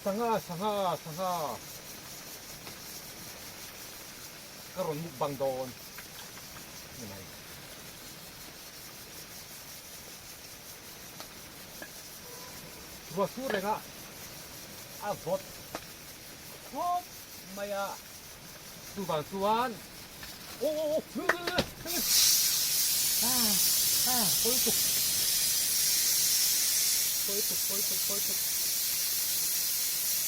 Sangha sangha sangha ka rawn mukbang dawn ni mai. Ruah sur reng a a vawt khawp mai a chuvang chuan aw aw aw ah ah pawi tuk pawi tuk pawi tuk pawi tuk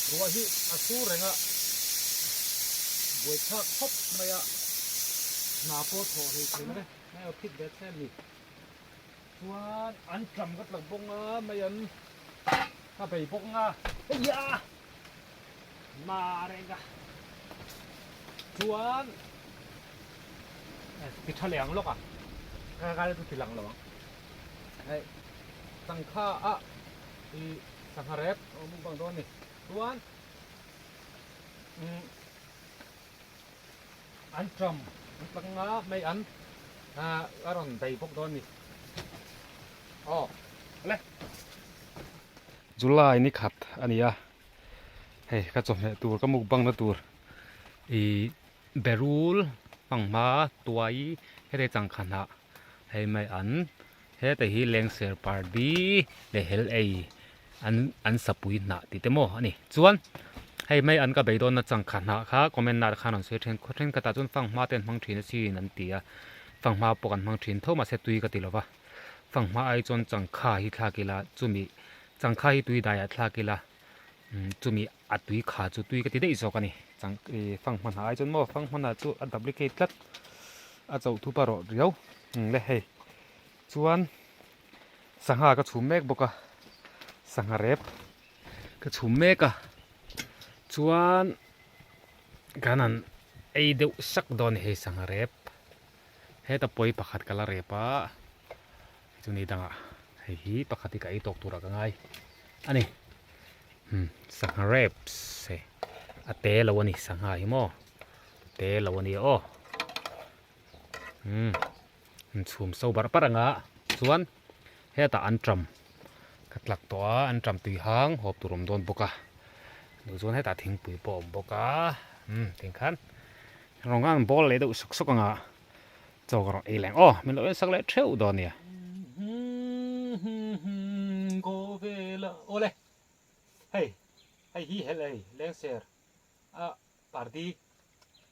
ruah hi a sur reng a buaithlak khawp mai a hna pawh thawh hlei thei lo ve hei a phit ve thlem ni. Chuan an ṭam ka tlak bawk a, mai an ka bei bawk nga. Eia! Ma reng a. Chuan ti ṭha leh ang lawk a, ka ka chu ti lang lo ang. Hei sangha a i sangha rep a awm bang dawn a ni. Chuan umm An ṭam an tlak nga mai an a rawn bei bawk dawn a ni. Aw le. July ni khat a ni a, hei ka chawhmeh tur ka mukbang na tur ih berul hmanghma tuai hete changkha hnah hei mai an hete hi lengser pardi leh hel ei an an sapui hnah tih te maw a ni chuan hei mai an ka beidawnna changkha hnah kha comment ah khan an sawi then khaw thenkhatah chuan fanghma te an hmang thin asin an ti a fanghma pawh kan hmang thin tho mahse tui ka ti lova fanghma ai chuan changkha hi thlak ila chumi changkha hi tui daiah thlak ila umm chumi a tui kha chu tui ka ti daih zawk a ni chang ih fanghma hnah ai chuan maw fanghma hnah chu a duplicate tlat a chauh thup a rawh riau le hei chuan. Sangha ka chhum mek bawk a, sangha rep ka chhum mek a, chuan kan han ei deuh sak dawn a ni hei sangha rep, heta pawi pakhat ka la rep a, chumi dangah hei hi pakhat hi ka ei tawk turah ka ngai a ni, umm sangha reps hei a te lo a ni sangha hi maw te lo a nia aw umm. An chhum so barh barh anga chuan hetah an ṭam ka tlak tawh a an ṭam tui hang hawp tur awm dawn bawk a duh chuan hetah thingpui pawh a awm bawk a umm tiang khan rawng khan an bawl leh deuh sawk sawk anga chaw ka rawn ei leh ang aw min lo en sak leh theuh dawn nia. Awle hei hei hi helh hei lengser a party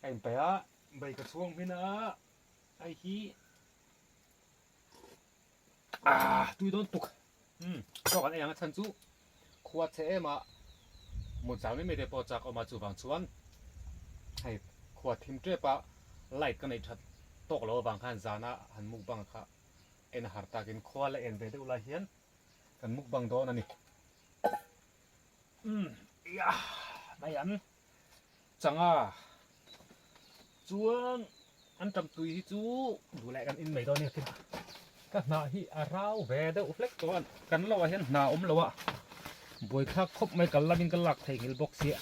a inpeih a bai ka chhuang hmin a. Hei hi ah tui dawn tuk umm chaw kan ei ang a chhan chu khua che em a mut zau mai mai te pawh chak awm a chuvang chuan hei khua thim tep a light ka neih that tawk loh avang khan zana han mukbang kha en a har takin khua la en ve deuh lai hian kan mukbang dawn a ni umm yah mai an changa chuan an ṭam tui hi chu duh leh kan in mai dawn nia khi ka hnah hi a rau ve deuh hlek tawh a kan lo ah hian hna awm lo a buaithlak khawp mai kal lamin ka lak theih nghilh bawk sia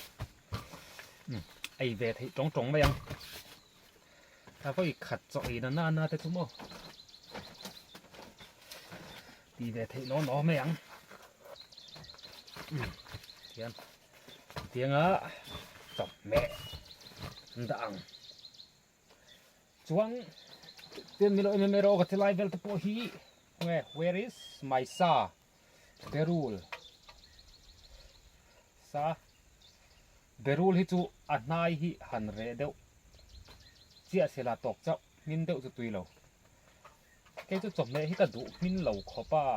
umm ei ve theih tawng tawng mai ang a vawi khat chaw ei na na te chu maw tih ve theih law law mai ang umm tihian. Tianga chawhmeh an dah ang chuan tin milo em em erawh ka ti lai vel te pawh hi nge where is my sa berul sa berul hi chu a hnai hi han reh deuh chiah sela tawk chauh hmin deuh chu tui lo kei chu chawhmeh hi ka duh hmin lo khawp a.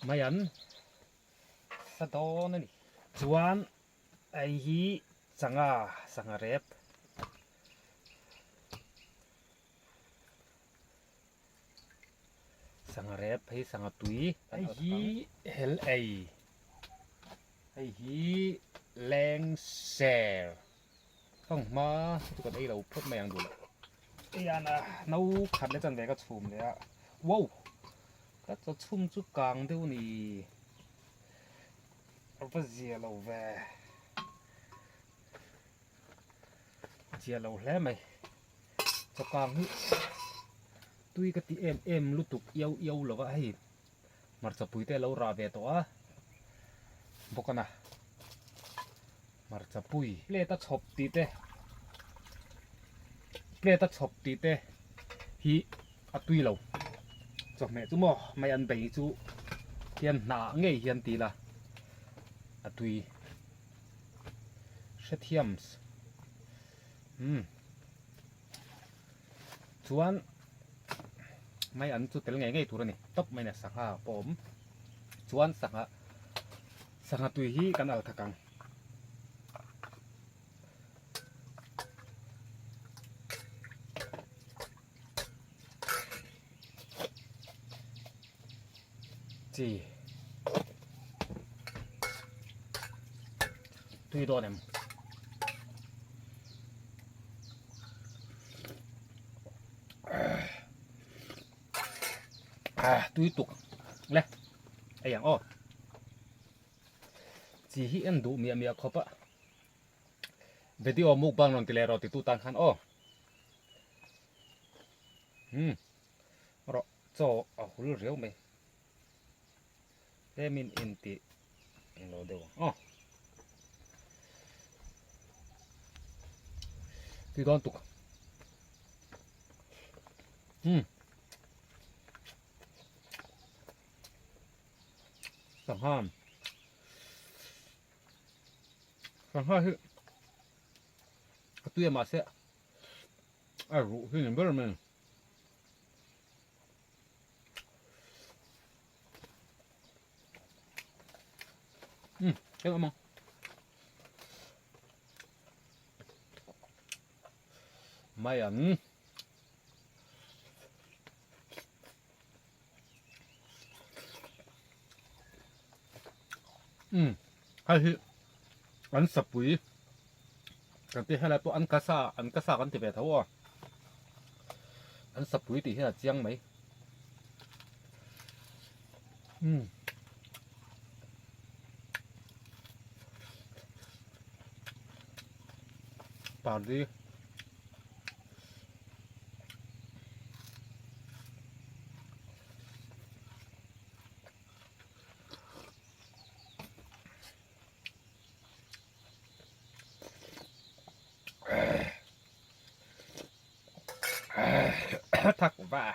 Mai an sa dawn a ni. Chuan hei hi changa sangha rep. Sangha rep hei sangha tui. Hei hi hel ei. Hei hi leng ser. Ka hma chu kan ei lo phawt mai ang duh loh. Eian a no khat leh chan ve ka chhum leh a wow ka chaw chhum chu kang deuh ni a va zia lo ve zia lo hle mai chaw kang hi. Tui ka ti em em lutuk iau iau lo va hei hmarcha pui te a lo rah ve tawh a bawk a na hmarcha pui plate a chhawp tih te plate a chhawp tih te hi a tui lo chawhmeh chu maw mai an bei chu hian hnah ngei hian ti ila a tui hrethiams umm. Chuan mai an chu tel ngei ngei tur a ni tawp mai a ni sangha pawh a awm chuan sangha sangha tui hi kan al thak ang. Chi tui dawn em? À, tui tuk le ei ang aw chi hi en duh miah miah khawp a video mukbang rawn ti leh rawh titu tan khan aw hmm rawh chaw a hul riau mai tlemin in tih englo deuh ang aw tui dawn tuk hmm sangha sangha hi a tui a mahse a ruh hi ni ber mai. Ừ, cái đó mà. May ảnh. Ừ, hay hi an sapui kan ti helai pawh an kasa an kasa kan ti ve tho a an sapui tih hian a chiang mai. Umm. Pardi. Thak va.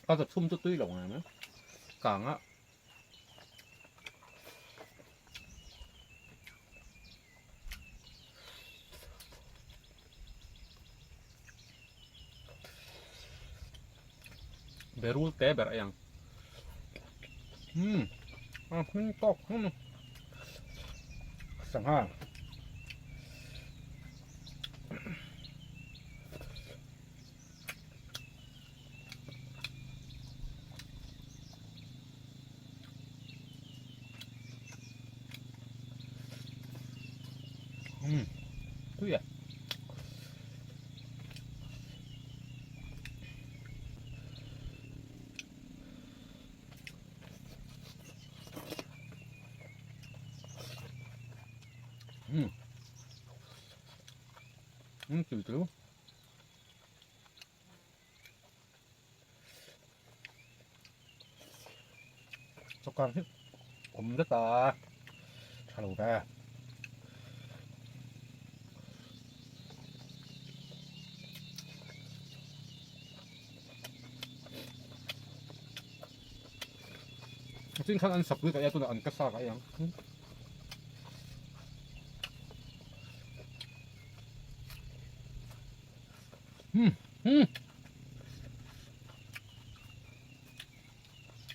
Ka ta chhum chu tui lo ngai mai kang a. Berul te ber a ang. Umm a hming tawk hlawm a sangha umm tui a. Từ từ cho con hết ôm rất là thà về Chin khan an sak pui ka ia tunah an ka sa ka ei ang. Hmm. Hmm.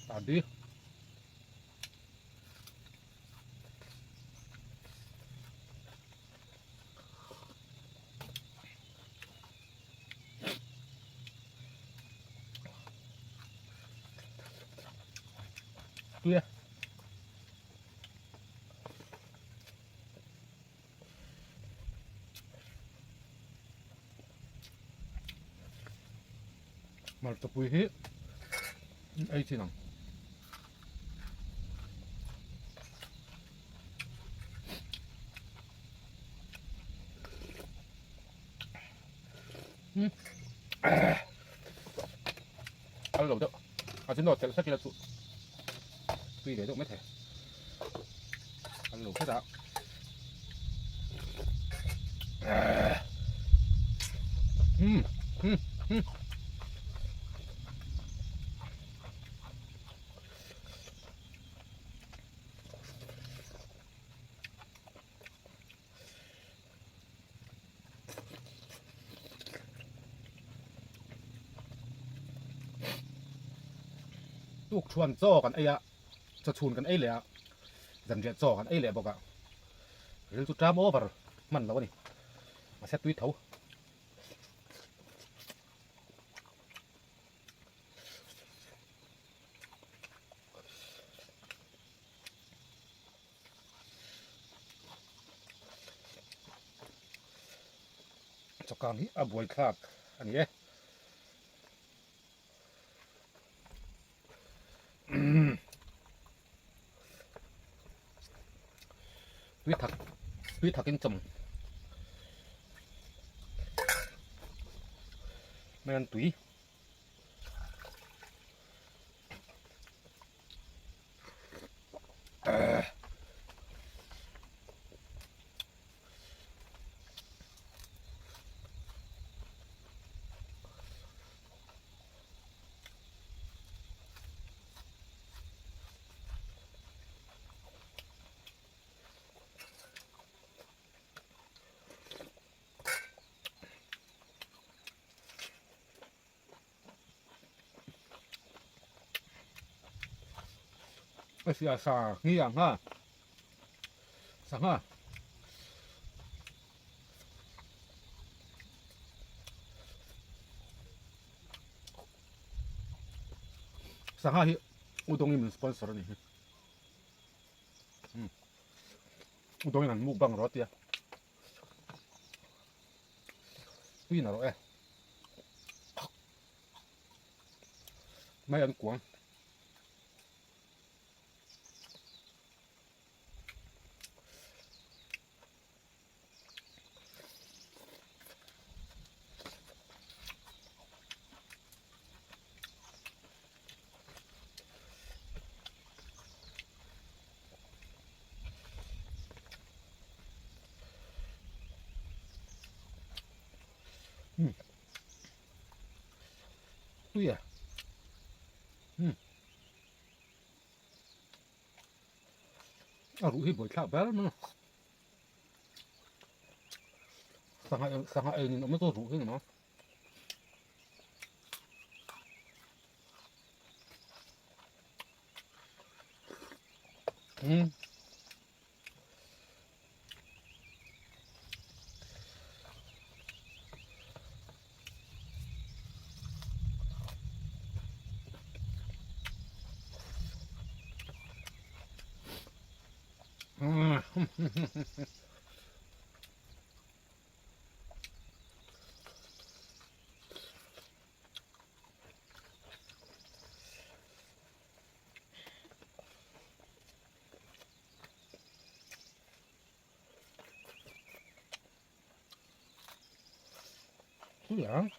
Tadi. Tui a. Hmarchapui hi ei chin ang. Al lo deuh a chu nawt telh hlek ila chu tui ve deuh mai thei al lo hret a. Um um um Tuk thuan chaw kan ei a, chaw chhun kan ei leh a, zanriah chaw kan ei leh bawk a, ril chu ṭam over hman lo a ni, mahse tui tho. Chawkang hi a buai thlak a ni e. Tui thak tui thakin chawm mai an tui. A sia sa ngi ang ha sangha sangha hi udawngin min sponsor a ni hi udawngin an mukbang rawh a tia tui na rawh e mai an kuang. Tui a. Hmm. A ruh hi buai thlak ber mai. Sangha sangha ei nin awm na chu ruh hi ni maw. Hmm. Tui ang.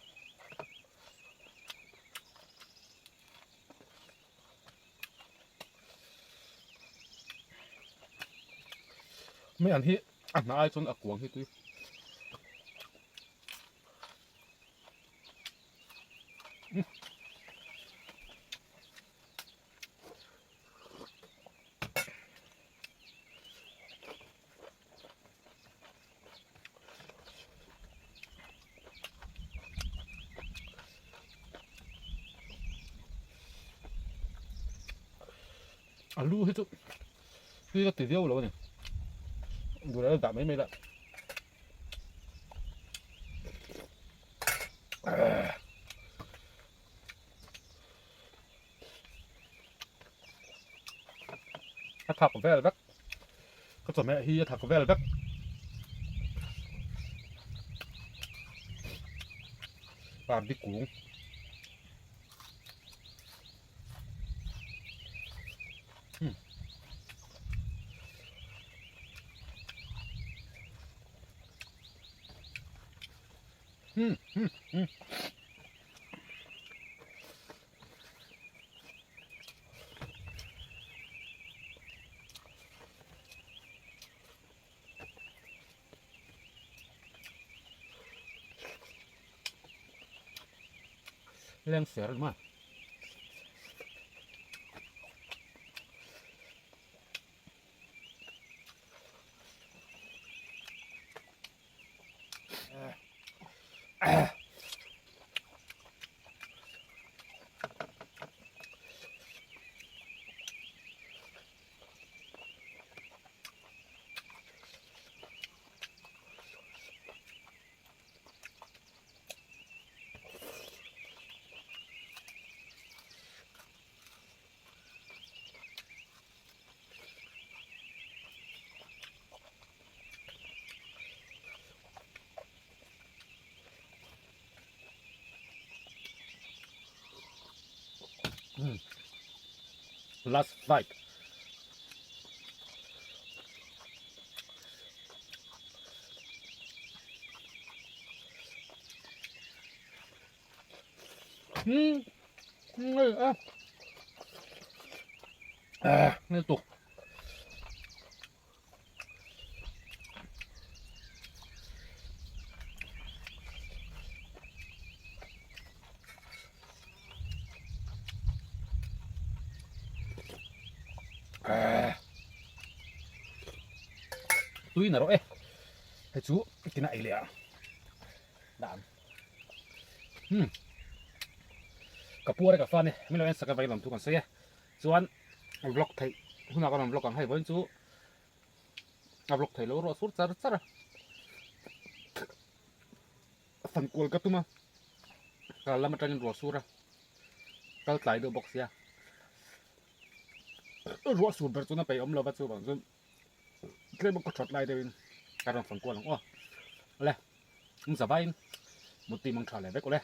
Mai an hi a hna ai chuan a kuang hi tui. A lu hi chu tui ka ti viau lo a ni duh leh dah mai mai la. A thak vel vek ka chawhmeh hi a thak vel vek pardi kung hmm. Hmm, hmm, hmm. Leng ser a ni maw. Last bite. Liên tục. Tui na rawh e hei chu tina ei leh a dan hmm ka puar e ka fan e min lo en sak a vai lam thu kan sawi e chuan vlog theih hunah ka rawn vlog ang hei vawiin chu a vlog theih loh ruah sur char char a fan kual ka tum a kal lam atangin ruah sur a kal tlai deuh bawk sia ruah sur ber chuan a peih awm lova chuvang chuan tlem a khaw that lai deuhin ka rawn fan kual ang aw le in zavaiin mutui mang tha leh vek awle.